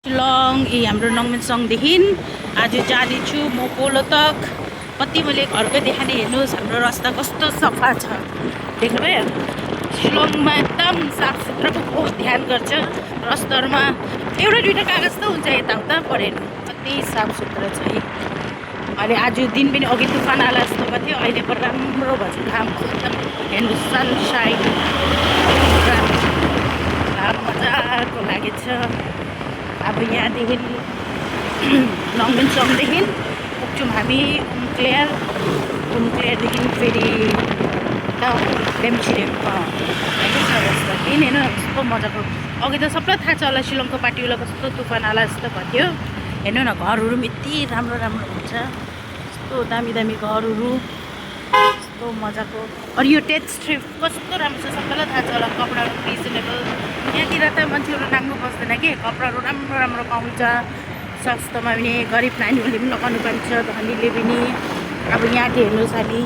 शिलङ हाम्रो नङमेनसङदेखि आज जाँदैछु म पोलोतक। कति मैले घरकै देखाने हेर्नुहोस्, हाम्रो रास्ता कस्तो सफा छ देख्नुभयो। शिलङमा एकदम साफसुग्घरको बहुत ध्यान गर्छ रास्ताहरूमा। एउटा दुइटा कागज त हुन्छ यताउता परेन, कति साफसुग्घर छ। अहिले आज दिन पनि अघि तुफान आला जस्तो थियो, अहिले पर राम्रो भएछ। घाम एकदम हेर्नुहोस्, सनसाइन, घाम मजाको लागेछ। अब यहाँदेखि नङमेनसङदेखि पुग्छौँ हामी उम्क्लेयरदेखि फेरि डेम्चिरेम रस्ता किन हेर्नु कस्तो मजाको। अघि त सबलाई थाहा छ होला शिलङको पार्टीवाला कस्तो तुफान आला जस्तो भयो। हेर्नु न, घरहरू पनि यति राम्रो राम्रो हुन्छ, यस्तो दामी दामी घरहरू, यस्तो मजाको। अनि यो टेस्ट स्ट्रिप कस्तो राम्रो छ, सबैलाई थाहा छ होला। कपडाहरू रिजनेबल, यहाँतिर त मान्छेहरू नाङ्गो बस्दैन के, कपडाहरू राम्रो राम्रो पाउँछ सस्तोमा पनि। गरिब नानीहरूले पनि लगाउनु पाइन्छ, धनीले पनि। अब यहाँ चाहिँ हेर्नुहोस्, हामी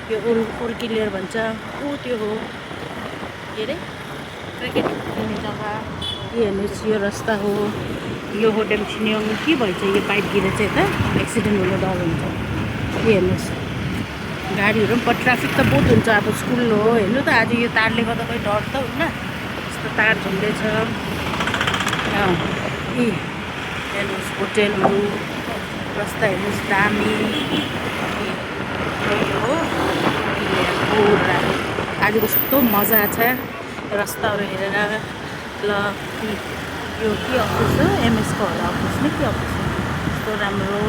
यो उर्किलियर भन्छ, ऊ त्यो हो के अरे क्रिकेट खेल्ने जग्गा। यो हेर्नुहोस्, यो रस्ता हो, यो हो डेम्चिनियोङ। के भन्छ यो पाइप गिरेर चाहिँ त एक्सिडेन्ट हुनु डर हुन्छ। यो हेर्नुहोस्, गाडीहरू पनि ट्राफिक त बहुत हुन्छ। अब स्कुल हो हेर्नु त, आज यो तारले गर्दा कोही डर त हुन्न, यस्तो तार झुन्डेछ। हेर्नुहोस् होटेलहरू, रस्ता हेर्नुहोस् दामी हो। आज कस्तो मजा छ रस्ताहरू हेरेर। ल यो के अफिस हो, एमएसको होला अफिस न के अफिस हो, कस्तो राम्रो।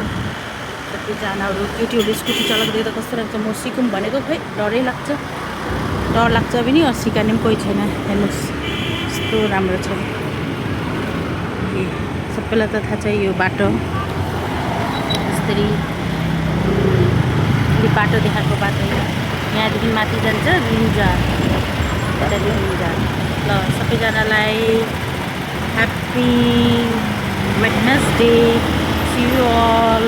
कतिजनाहरू केटीहरूले स्कुटी चलाउँदै त कस्तो लाग्छ। म सिकौँ भनेको खोइ डरै लाग्छ, डर लाग्छ पनि। सिकाने पनि कोही छैन। हेर्नुहोस् कस्तो राम्रो छ। सबैलाई त थाहा छ यो बाटो यसरी बाटो देखाएको बाटो। यहाँदेखि माथि जान्छ लिन्जा, त्यहाँदेखि लिन्जा। ल सबैजनालाई happy Wednesday, see you all.